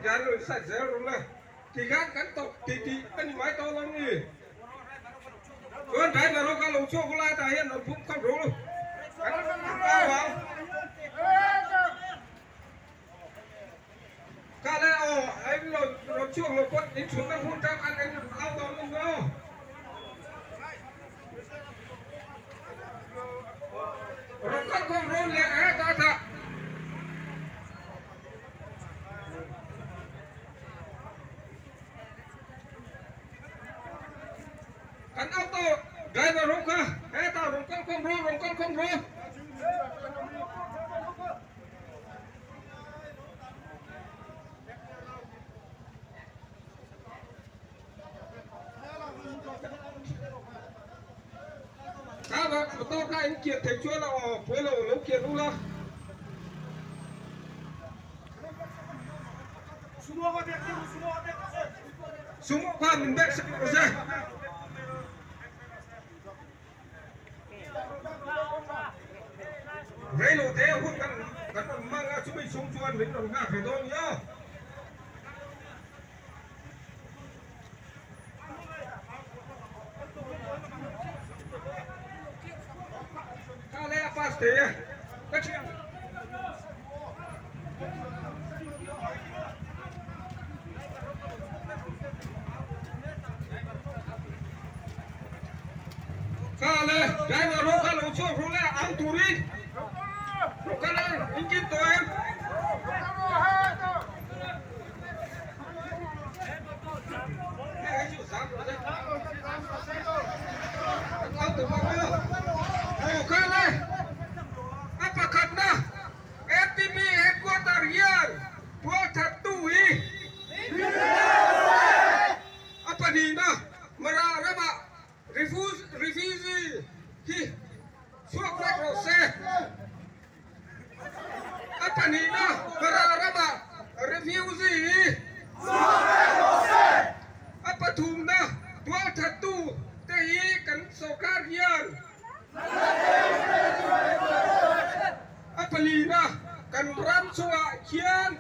Tikhian lo inside zel ru le. Tikhian kan tawp ti tih a ni mai tawh lo ni. Chuan driver ho kha lo chhuak ula hetah hian rawn phum khawp ru. Kan kau ang. Kha le aw a in lo rawn chhuak lo pawh in chhunna hmun tang khan in au dawn a ni maw? Rawn kal khawm rawn leh hetah tah. Kan auto driver ho kha hetah rawn kal khawm ru rawn kal khawm ru. Kha va motor kha in kian thei chuan a aw pawi lo lo kian ula. Sumo kha min bek sak rawh se. Reilo te hun kan kan rawn hmang a, chumi chhung chuan min rawn nghak ve dawn nia. Kha le a pass thei e, ka thian. Kha le driver ho kha lo chhuak ru le ang turin ro kal ang in kin tawh em. Kha le a pakhatna MTP headquarter hian tualthattu hi a pahnihna Mara ramah refugee hi chhuak vek rawh se. A pahnihna Mara ramah refugee hi chhuak vek rawh se. A pathumna tualthattu te hi kan sorkar hian A palina kan ram chungah khian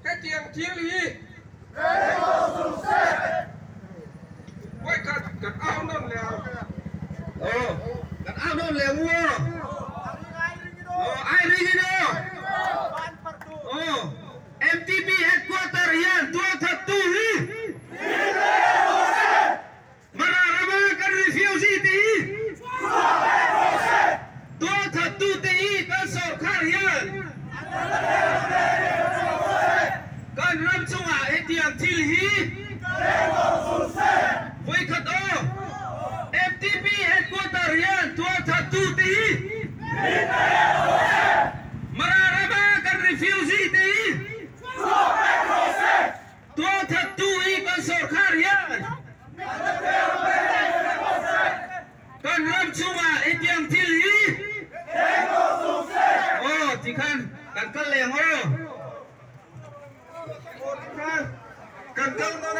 hetiang thil hi Vawikhat kan au nawn leh ang. Aw, kan au nawn leh ang u aw. Aw, ai ring in aw. Aw, MTP headquarter hian tualthattu hi Mara rama kan refugee te hi tualthattu te hi kan sorkar hian kan ram chungah hetiang thil hi vawikhat aw MTP headquarter hian tualthattu te hi Mara rama kan refugee te hi Tualthattu hi kan sorkar hian kan ram chungah hetiang thil hi aw tikhan kan kal leh ang aw. Aw tikhan kan kal dawn a.